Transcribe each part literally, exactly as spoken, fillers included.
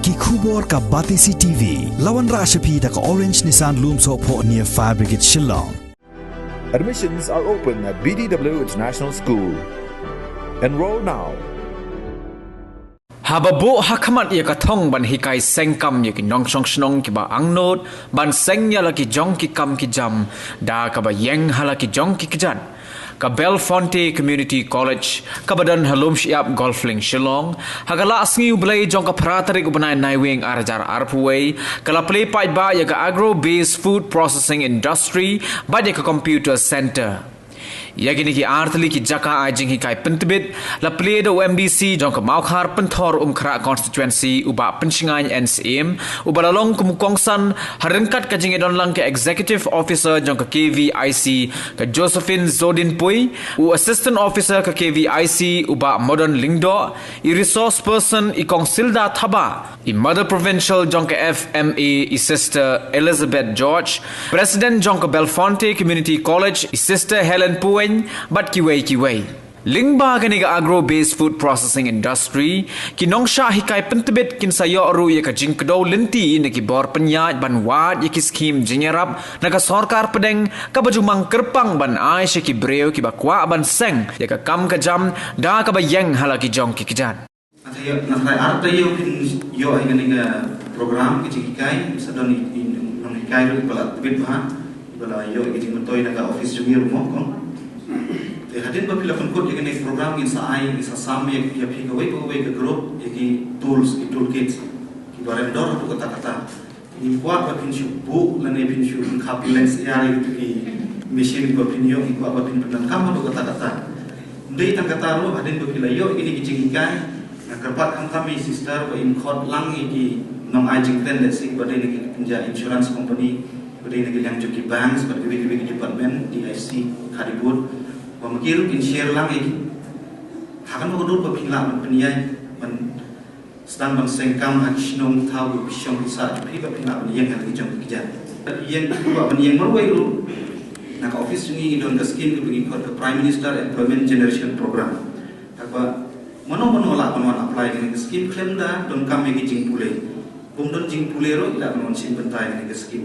Ki khubor ka Batesi T V. La wanrah sha phi da ka Orange Nissan Lumsohphoh near Fire Brigade Shillong. Admissions are open at B D W International School. Enroll now. Haba buh ha khmat ïa ka thong ban hikai seng kam ïa ki nongshong shnong kiba angnud ban seng ïa la ki jong ki kam ki jam da kaba ïeng ha la ki jong ki kjat. Ka Bellefonte Community College kaba don ha Lumshyiap Golf Link Shillong ha ka la sngi U Blei jong ka phra tarik u bnai Naiwieng ar hajar arphew wei ka la plie paidbah ïa ka Agro Based Food Processing Industry bad ïa ka Computer Centre. Ïa kine ki artylli ki jaka ai jinghikai pyntbit la plie da u M D C jong ka Mawkhar Pynthor Umkhrah Constituency u Bah Pynshngain N Syiem uba la long kum u kongsan ha ryngkat ka jingïadonlang ka Executive Officer jong ka K V I C ka Josephine Zodin Pui, u Assistant Officer ka K V I C u Bah Modon Lyngdoh, i Resource Person i Kong Silda Thabah, i Mother Provincial jong ka F M A i Sister Elizabeth George, President jong ka Bellefonte Community College i Sister Helen Puwein bad kiwei kiwei. Lyngba kane ka Agro Based Food Processing Industry, ki nongshah hikai pyntbit kin sa ïoh ruh ïa ka jingkdew lynti na ki bor pynïaid ban wad ïa ki skhim jingïarap na ka sorkar pdeng kaba ju mang kyrpang ban ai sha ki briew kiba kwah ban seng ïa ka kam ka jam da kaba ïeng ha la ki jong ki kjat. Na tharai ar taïew phin ïoh ïa kane ka program ka jinghikai, sa don i nonghikai ruh ba la tbit bha, ba la ïoh ïa ka jingmyntoi na ka office jong ngi ruh mo kong. Te hadien ba phi la pynkut ïa kane ka program ngin sa ai, ngin sa sam ïa phi kawei pa kawei ka group ïa ki tools, ki toolkits kiba rem dor haduh katta katta. Ngim kwah ba phin shu buh lane phin shu khap lens ïa ri tu ki machine ba phin ïoh, ngim kwah ba phin pyndonkam haduh katta katta. Ym dei tang kata ruh, hadien ba phi la ïoh kine ki jinghikai, nga kyrpad khamtam ïa i sister ba in khot lang ïa ki nongai jingkren lehse ba dei na ki kynja insurance company, ba dei na ki liang jong ki banks bad kiwei kiwei ki department, D I C, Khadibud, ba ma ki ruh kin share lang ïa ki. Ha kano ka dur ba phin lah ban pynïaid ban sdang ban seng kam ha ki shnong thaw ki shong ki sah jong phi ba phin lah ban ïeng ha la ki jong ki kjat. Ïeng, phi kwah ban ïeng marwei ruh, na ka office jong ngi ngi don ka skim kaba ngi khot ka Prime Minister Employment Generation Program. Kaba mano mano lah ban wan apply kane ka skim khlem da donkam ïa ki jingpule. Bym don jingpule ruh i lah ban wan shim bynta ïa kane ka skim.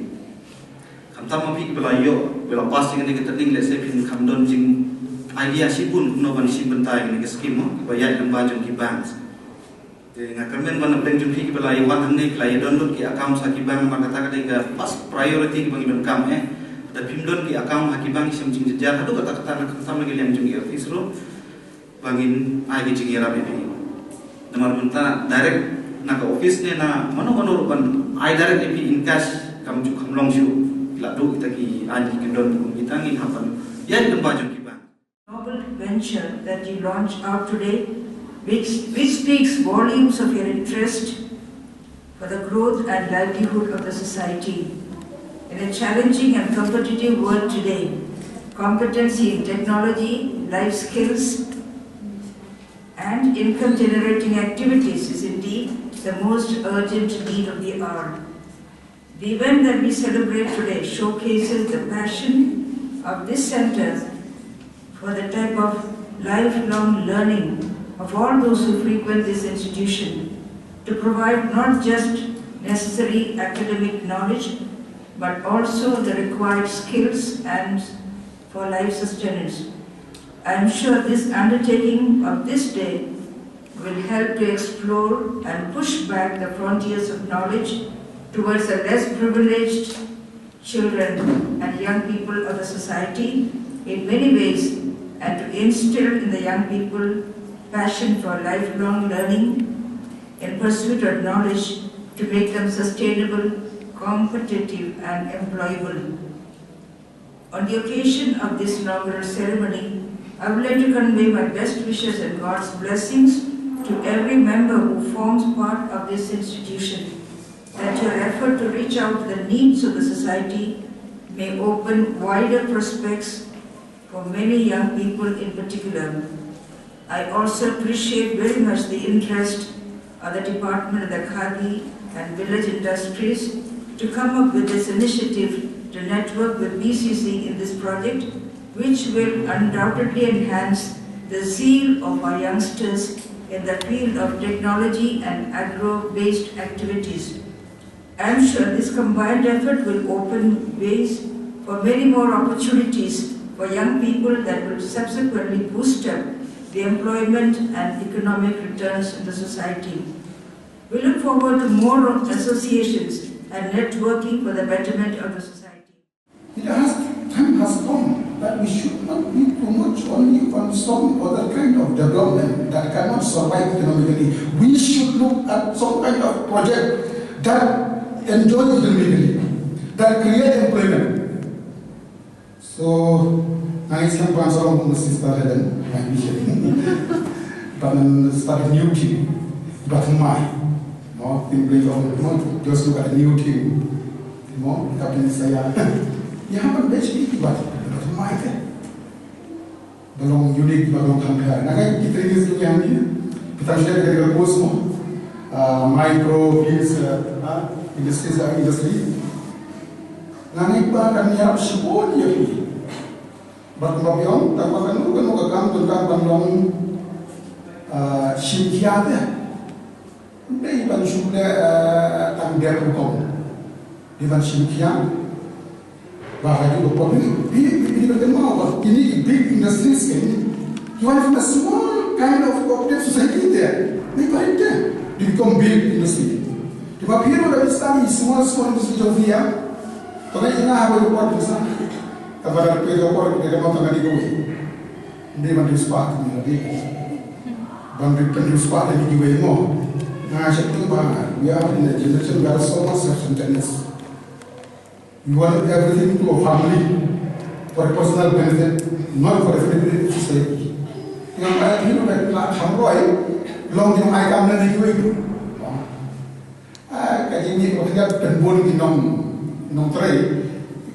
Khamtam ma phi kiba la ïoh, ba la pass ïa kane ka training, lehse phin kham don jing idea shibun kumno ban shim bynta ïa kane ka skim mo, kiba ïaid lyngba jong ki banks. Te nga kyrmen ba na pdeng jong phi kiba la ïa wan hangne, phi la ïa download ki account ha ki bank, namar kata ka dei ka first priority kaba ngi donkam eh. Lada phim don ki account ha ki bank, shem jingjynjar haduh katta katta, na khamtam na ki liang jong ki office ruh ba ngin ai ki jingïarap ïa phi. Namar mynta direct na ka office ne na mano mano ruh ban ai direct ïa phi in cash kam ju kham long shuh. Phi la duh kita ki aiñ ki kyndon kum kita, ngin hap ban ïaid lyngba jong ki bank. Noble venture that you launch out today, which, which speaks volumes of your interest for the growth and livelihood of the society. In a challenging and competitive world today, competency in technology, life skills, and income generating activities is indeed the most urgent need of the hour. The event that we celebrate today showcases the passion of this center for the type of lifelong learning of all those who frequent this institution to provide not just necessary academic knowledge but also the required skills and for life sustenance. I am sure this undertaking of this day will help to explore and push back the frontiers of knowledge towards the less privileged children and young people of the society in many ways and to instill in the young people passion for lifelong learning in pursuit of knowledge to make them sustainable, competitive and employable. On the occasion of this inaugural ceremony, I would like to convey my best wishes and God's blessings to every member who forms part of this institution, that your effort to reach out to the needs of the society may open wider prospects for many young people in particular. I also appreciate very much the interest of the Department of the Khadi and Village Industries to come up with this initiative to network with B C C in this project, which will undoubtedly enhance the zeal of our youngsters in the field of technology and agro-based activities. I am sure this combined effort will open ways for many more opportunities for young people that will subsequently boost up the employment and economic returns in the society. We look forward to more associations and networking for the betterment of the society. It has, time has come that we should not be too much only on some other kind of development that cannot survive economically. We should look at some kind of project that enjoy economically, that create employment. So, nga ngeit skhem ba ngan sa long kum Sister Helen, my vision. But then start a new team. But my, no, simply, no, just look at a new team. Mo, ka pynshai ïa. Ïa, ban best ki, but, but my, eh. Ba long unique, ba long kham khar. Nga ngeit ki trainees ki ïa ngi. Ki tang shu dei ka course mo. Ah, micro, fields, ah, ah, industries, ah, industry. Nga ngeit ba kan ïarap shibun ïa phi. Bad kumba phi ong, tang ba kano kano ka kam, kano ka kam ban long, ah, shim khia te. Dei ban shu leh, eh, tang dep rukom. Dei ban shim khia. Ba ha ju ko pop ni, bi, bi, bi, bi, kynmaw ba kine ki big industries kine, ki wan from a small kind of cooperative society there. They got it there. They become big industry. Te ba phi ruh da phi start i small, small industry jong phi ïa. To ngai ina ha ba ju pop ni sa. Ka ba da phi ju pop ni ka ma tang di ko. Dei ban reduce part ni lagi. Ban reduce part ni giveaway mo. Nga shakti ba, we are in a generation where so much self-centeredness. We want everything to a family, for a personal benefit, not for the benefit of society. Nga ai ni ba la kham roi, long jong ai kam na ni giveaway. Ah, ka jingmih ba ka pynbun ki nong, nongtrei.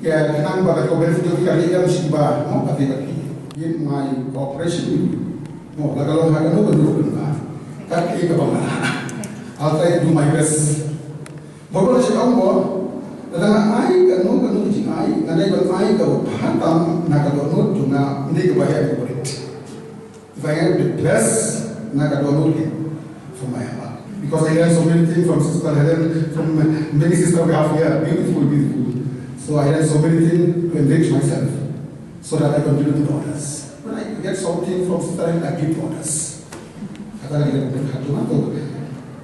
Ka khnang ba ka benefit ka leh ïa shi ba, mo, ka ti ka ki. In my cooperation, mo, la ka long ha ka no ka no ka. Ka ki ka ba. I'll try to do my best. Ba ba la shi ong mo, la nga ai ka no ka no ka jingai, nga dei ban ai ka ba tam na ka dohnud jong nga, ni ka ba ïa ka ba. If I have the best, na ka dohnud from my heart. Because I learned so many things from Sister Helen, from many sisters we have here. Beautiful, beautiful. So I learned so many things to enrich myself, so that I contribute to others. When I get something from Sister Helen, I give to others. Kata lagi dah bukan satu.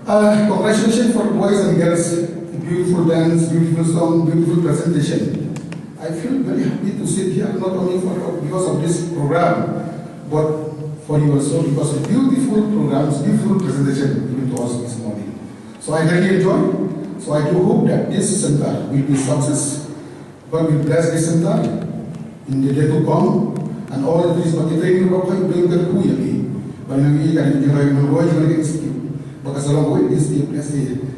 Uh, congratulations for boys and girls. Beautiful dance, beautiful song, beautiful presentation. I feel very happy to sit here, not only for, because of this program, but for you also, because of beautiful programs, beautiful presentation given to us this morning. So I really enjoy. So I do hope that this center will be success. God will bless this center in the day to come, and all the things, but the thing about going to be, but you know, you can enjoy, you know, you can institute. Because along with this, you bless the,